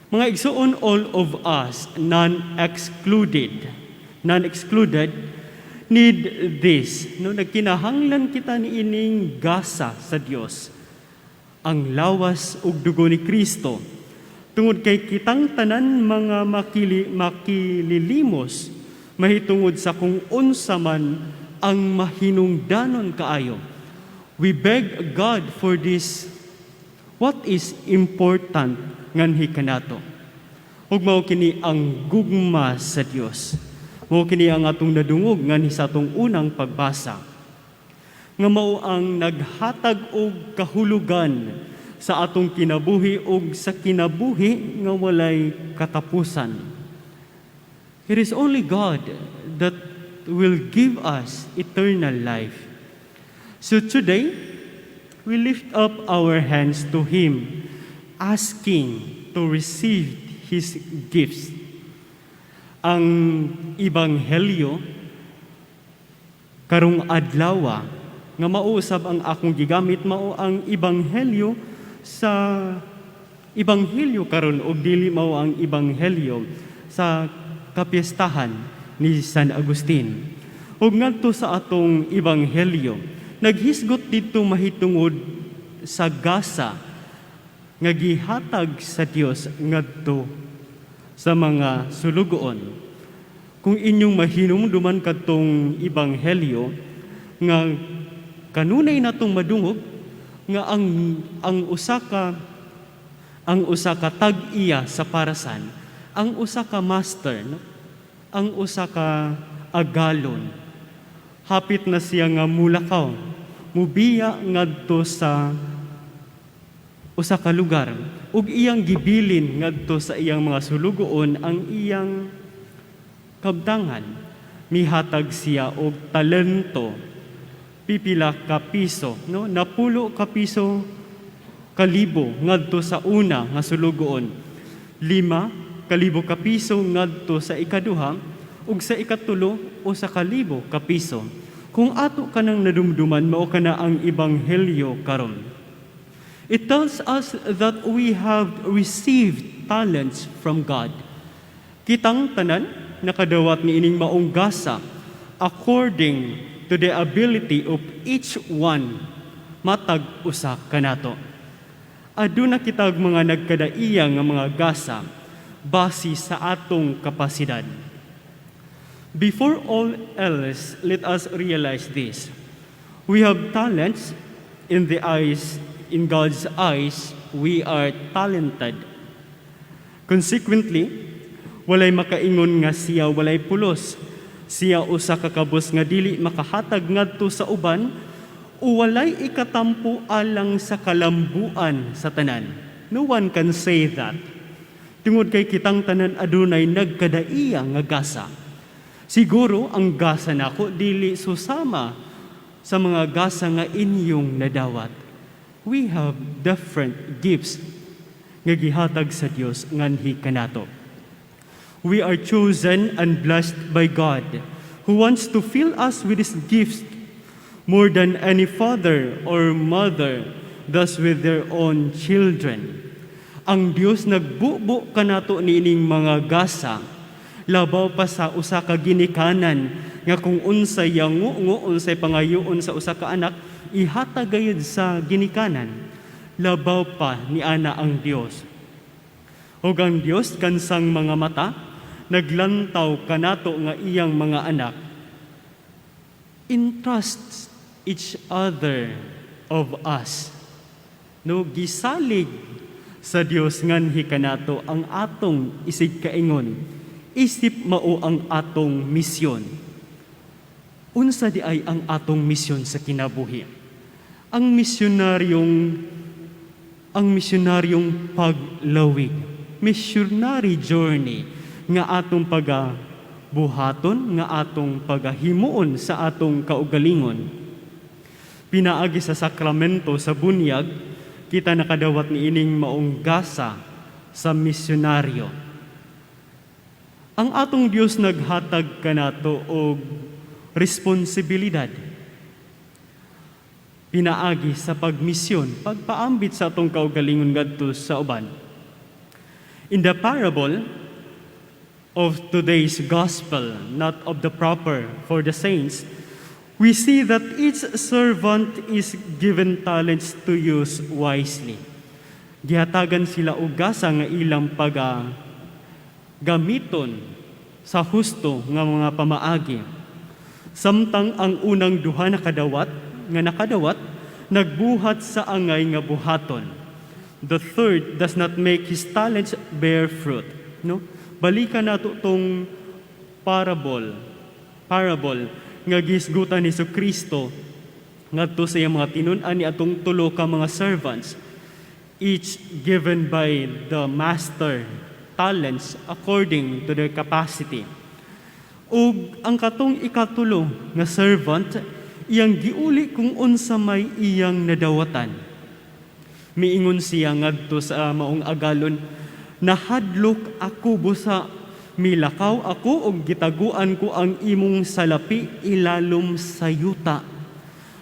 Mga igsoon, all of us, none excluded, need this. No, nagkinahanglan kita niining gasa sa Dios, ang lawas ug dugo ni Kristo. Tungod kay kitang tanan mga makililimos mahitungod sa kung unsa man ang mahinungdanon kaayo. We beg God for this, what is important nganhi kanato. Ug mao kini ang gugma sa Dios. Mao kini ang atong nadungog nganhi sa atong unang pagbasa, nga mao ang naghatag og kahulugan sa atong kinabuhi ug sa kinabuhi nga walay katapusan. It is only God that will give us eternal life. So today, we lift up our hands to Him, asking to receive His gifts. Ang Ebanghelyo karong adlaw nga mausab ang akong gigamit, mao ang Ebanghelyo sa Ebanghelyo karon og dili mao ang Ebanghelyo sa kapiestahan ni San Agustin. Ug ngadto sa atong Ebanghelyo, naghisgot didto mahitungod sa gasa nga gihatag sa Dios ngadto sa mga sulugoon. Kung inyong mahinumduman kadtong Ebanghelyo nga kanunay natong madungog, nga ang usa ka tag-iya sa parasan, ang usa ka master, no? Ang usa ka agalon, hapit na siya nga mulakaw, mubiya ngadto sa usa ka lugar ug iyang gibilin ngadto sa iyang mga sulugoon ang iyang kabtangan. Mihatag siya og talento, pipila ka piso, no, napulo ka piso kalibo ngadto sa una nga sulugoon, 5,000 ka piso ngadto sa ikaduha, ug sa ikatulo 1,000 ka piso. Kung ato kanang nadumduman, mao kana ang Ebanghelyo karon. It tells us that we have received talents from God. Kitang tanan nakadawat ni ining maong gasa according to the ability of each one, matag usa kanato. Aduna kitag mga nagkadaiya nga mga gasa base sa atong kapasidad. Before all else, let us realize this. We have talents in God's eyes, we are talented. Consequently, walay makaingon nga siya walay pulos. Siya usa ka kabus nga dili makahatag ngadto sa uban o walay ikatampo alang sa kalambuan sa tanan. No one can say that. Tungod kay kitang tanan adunay nagkadaiya nga gasa. Siguro ang gasa nako dili susama sa mga gasa nga inyong nadawat. We have different gifts nga gihatag sa Dios nganhi kanato. We are chosen and blessed by God, who wants to fill us with His gifts more than any father or mother does with their own children. Ang Dios nagbubo kanato niining mga gasa labaw pa sa usa ka ginikanan nga kung unsay yango, unsay pangayoon sa usa ka anak, ihatag gayud sa ginikanan. Labaw pa ni ana ang Dios. Ug ang Dios kansang mga mata naglantaw kanato nga iyang mga anak, entrusts each other of us. No, gisalig sa Dios nganhi kanato ang atong isig kaingon isip mao ang atong misyon. Unsa di ay ang atong misyon sa kinabuhi? Ang misionaryong paglawig, missionary journey nga atong pagabuhaton, nga atong pagahimuon sa atong kaugalingon. Pinaagi sa sakramento sa bunyag, kita nakadawat ni ining maong gasa sa misyonaryo. Ang atong Dios naghatag kanato og responsibilidad pinaagi sa pagmisyon, pagpaambit sa atong kaugalingon ngadto sa uban. In the parable of today's gospel, not of the proper for the saints, we see that each servant is given talents to use wisely. Gihatagan sila og gasa nga ilang pag gamiton sa husto nga mga pamaagi. Samtang ang unang duha nakadawat, nagbuhat sa angay nga buhaton. The third does not make his talents bear fruit. No? Balikan nato tong parable nga gihisgutan ni Kristo ngadto sa iyang mga tinun-an ni atong tulo ka mga servants, each given by the master talents according to their capacity. Ug ang katong ikatulo nga servant, iyang giuli kung unsa may iyang nadawatan. Miingon siya ngadto sa maong agalon, "Nahadlok ako, busa milakaw ako ug gitaguan ko ang imong salapi ilalom sa yuta.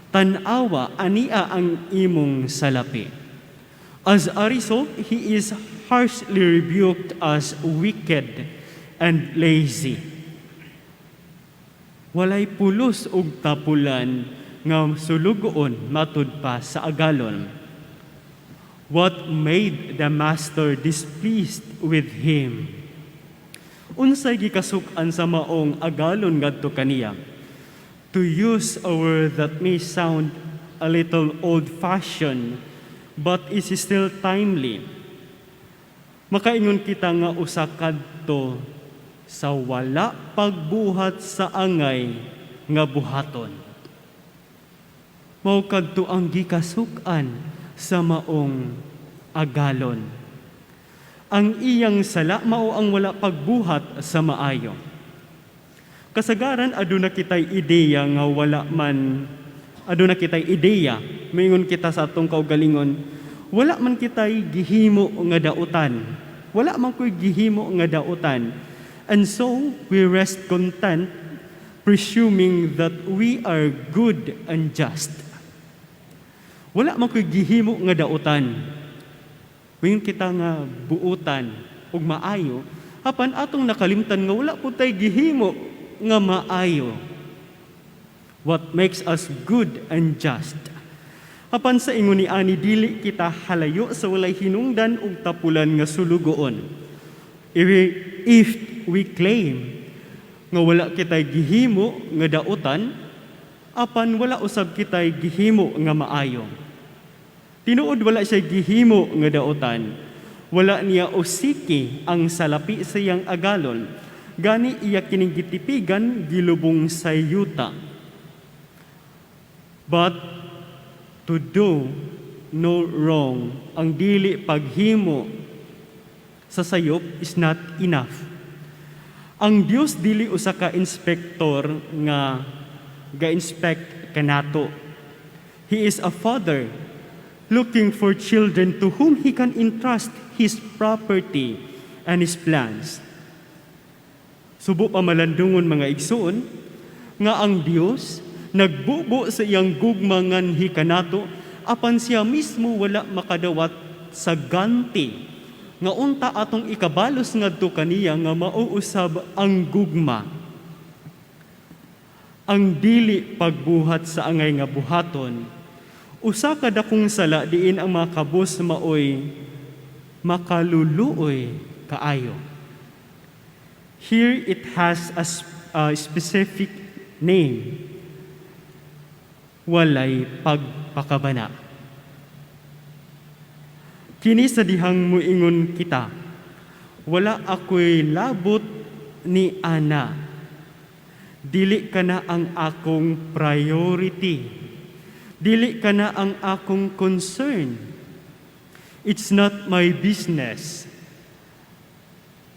Tan-awa, ania ang imong salapi." As a result, he is harshly rebuked as wicked and lazy. Walay pulos og tapulan nga sulugoon matud pa sa agalon. What made the master displeased with him? Unsay gikasuk-an sa maong agalon ngadto kaniya? To use a word that may sound a little old-fashioned but is still timely, makaingon kita nga usa kadto sa wala pagbuhat sa angay nga buhaton. Mao kadto ang gikasuk-an sa maong agalon. Ang iyang sala mao ang wala pagbuhat sa maayo. Kasagaran aduna kitay ideya nga wala man aduna kitay ideya, moingon kita sa atong kaugalingon, "Wala man kitay gihimo nga dautan. Wala man ko'y gihimo nga dautan." And so we rest content, presuming that we are good and just. "Wala man ko'y gihimo nga dautan." Moingon kita nga buutan ug maayo, apan atong nakalimtan nga wala po tay gihimo nga maayo. What makes us good and just? Apan sa ingon ni ani, dili kita halayo sa walay hinungdan ug tapulan nga sulugoon. If we claim nga wala kitay gihimo nga dautan, apan wala usab kitay gihimo nga maayo. Tinuod, wala siya gihimo nga dautan. Wala niya usiki ang salapi sa iyang agalon. Gani iya kining gitipigan, gilubong sa yuta. But to do no wrong, ang dili paghimo sa sayop, is not enough. Ang Dios dili usa ka inspektor nga ga-inspect kanato. He is a father looking for children to whom he can entrust his property and his plans. Subo pa malandungon, mga igsoon, nga ang Dios nagbubo sa iyang gugma nganhi kanato, apan siya mismo wala makadawat sa ganti nga unta atong ikabalos ngadto kaniya nga mauusab ang gugma. Ang dili pagbuhat sa angay nga buhaton, usa ka dakong sala diin ang mga kabus maoy makaluluoy kaayo. Here it has a specific name. Walay pagpakabana. Kini sa dihang muingon kita, "Wala ako'y labot ni ana. Dili kana ang akong priority. Dili kana ang akong concern. It's not my business.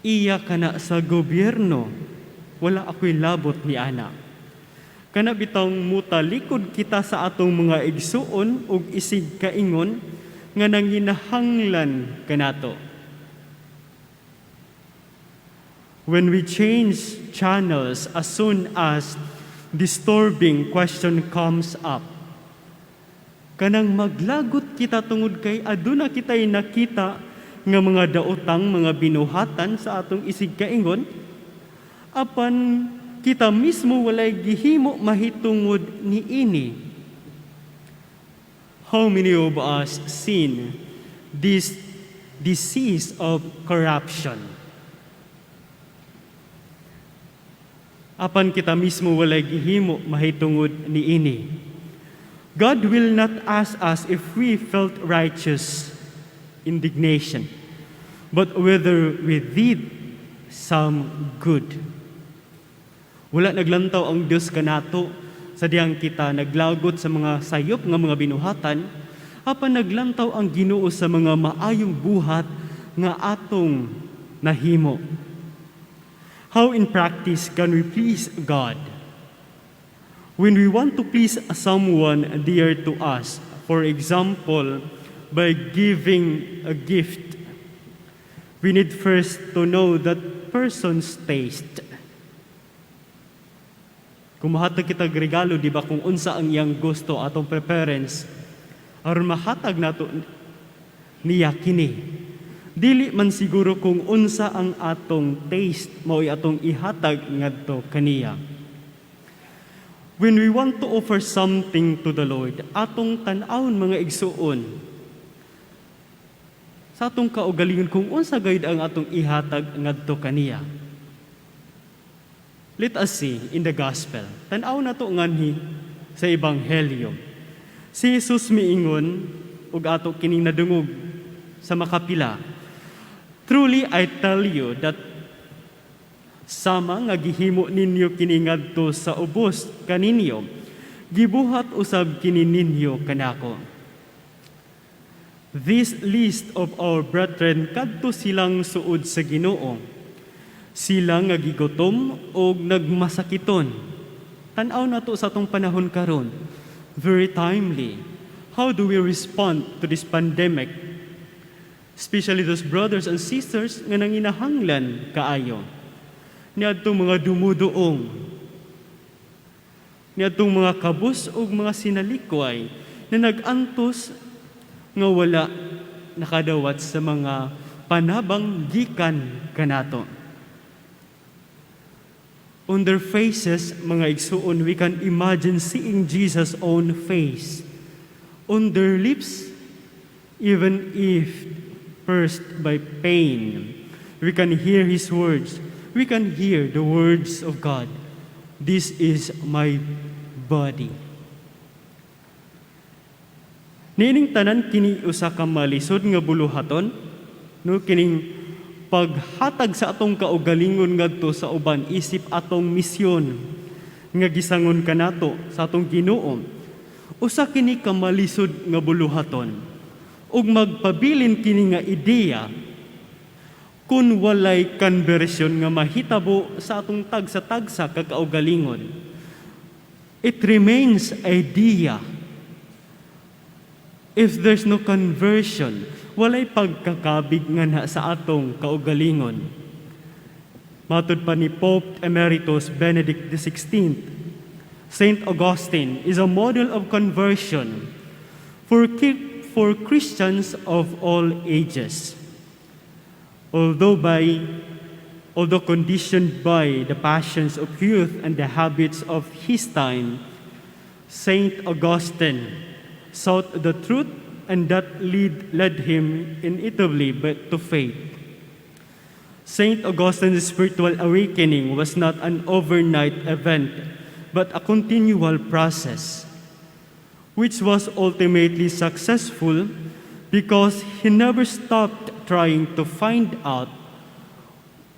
Iya kana sa gobyerno. Wala ako'y labot ni ana." Kana bitang mutalikod kita sa atong mga igsuon ug isig kaingon nga nanginahanglan kanato. When we change channels as soon as disturbing question comes up, kanang maglagot kita tungod kay aduna kitay nakita nga mga daotang mga binuhatan sa atong isigkaingon, apan kita mismo walay gihimo mahitungod niini. How many of us seen this disease of corruption? Apan kita mismo walay gihimo mahitungod niini. God will not ask us if we felt righteous indignation, but whether we did some good. Wala naglantaw ang Dios kanato sa diyang kita naglagot sa mga sayop nga mga binuhatan, apan naglantaw ang Ginoo sa mga maayong buhat nga atong nahimo. How in practice can we please God? When we want to please someone dear to us, for example, by giving a gift, we need first to know that person's taste. Kung mahatag kitag regalo, di ba, kung unsa ang iyang gusto, atong preference, aron mahatag nato niya kini. Dili man siguro kung unsa ang atong taste mao'y atong ihatag ngadto kaniya. When we want to offer something to the Lord, atong tan-awon, mga igsuon, sa atong kaugalingon kung unsa gayud ang atong ihatag ngadto kaniya. Let us see in the gospel. Tan-aw nato nganhi sa ebanghelyo. Si Jesus miingon ug ato kining nadungog sa makapila. "Truly I tell you that sama nga gihimo ninyo kini ngadto sa ubos kaninyo, gibuhat usab kini ninyo kanako." This least of our brethren, kadto silang suod sa Ginoo. Sila nga gigutom og nagmasakiton. Tan-aw nato sa atong panahon karon. Very timely. How do we respond to this pandemic? Especially those brothers and sisters nga nanginahanglan kaayo. Niadtong mga dumuduong. Niadtong mga kabus ug mga sinalikway na nag-antos nga wala nakadawat sa mga panabang gikan kanato. On their faces, mga igsuon, we can imagine seeing Jesus' own face. On their lips, even if pierced by pain, we can hear His words. We can hear the words of God. "This is my body." Niining tanan kini usa ka malisod nga buluhaton, no, kining paghatag sa atong kaugalingon ngadto sa uban isip atong misyon nga gisangon kanato sa atong Ginoo. Usa kini ka malisod nga buluhaton ug magpabilin kini nga ideya kung walay conversion nga mahitabo sa atong tagsa-tagsa ka kaugalingon. It remains idea. If there's no conversion, walay pagkakabig nga na sa atong kaugalingon. Matud pa ni Pope Emeritus Benedict XVI, Saint Augustine is a model of conversion for Christians of all ages. Although conditioned by the passions of youth and the habits of his time, Saint Augustine sought the truth, and that led him inevitably but to faith. Saint Augustine's spiritual awakening was not an overnight event, but a continual process, which was ultimately successful because he never stopped trying to find out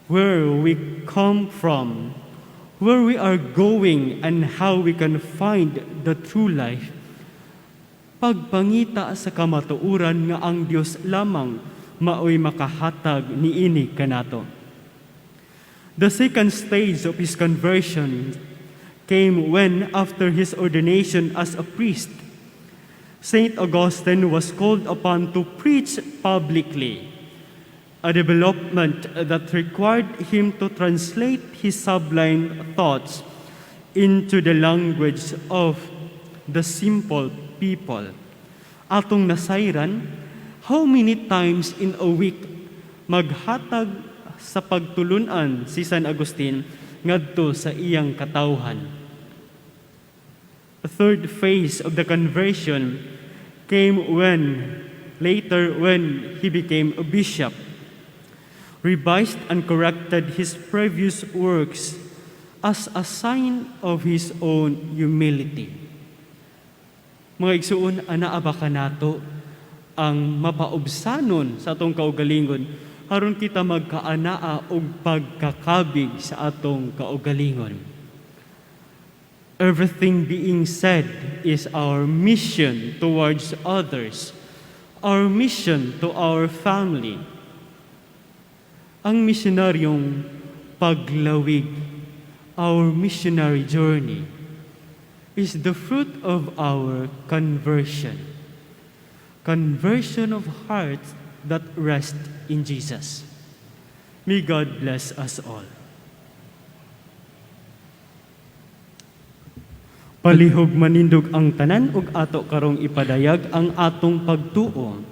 where we come from, where we are going, and how we can find the true life. Pagpangita sa kamatuoran nga ang Dios lamang maoy makahatag niini kanato. The second stage of his conversion came when, after his ordination as a priest, Saint Augustine was called upon to preach publicly, a development that required him to translate his sublime thoughts into the language of the simple people. Atong nasayran, How many times in a week maghatag sa pagtulunan si San Agustin ngadto sa iyang katawhan? The third phase of the conversion came when, later when he became a bishop, revised and corrected his previous works as a sign of his own humility. Mga igsuon, anaa ba kanato ang mapaubsanon sa atong kaugalingon aron kita magkaanaa og pagkakabig sa atong kaugalingon? Everything being said is our mission towards others, our mission to our family. Ang misionaryong paglawig, our missionary journey, is the fruit of our conversion. Conversion of hearts that rest in Jesus. May God bless us all. Palihog manindog ang tanan ug ato karong ipadayag ang atong pagtuo.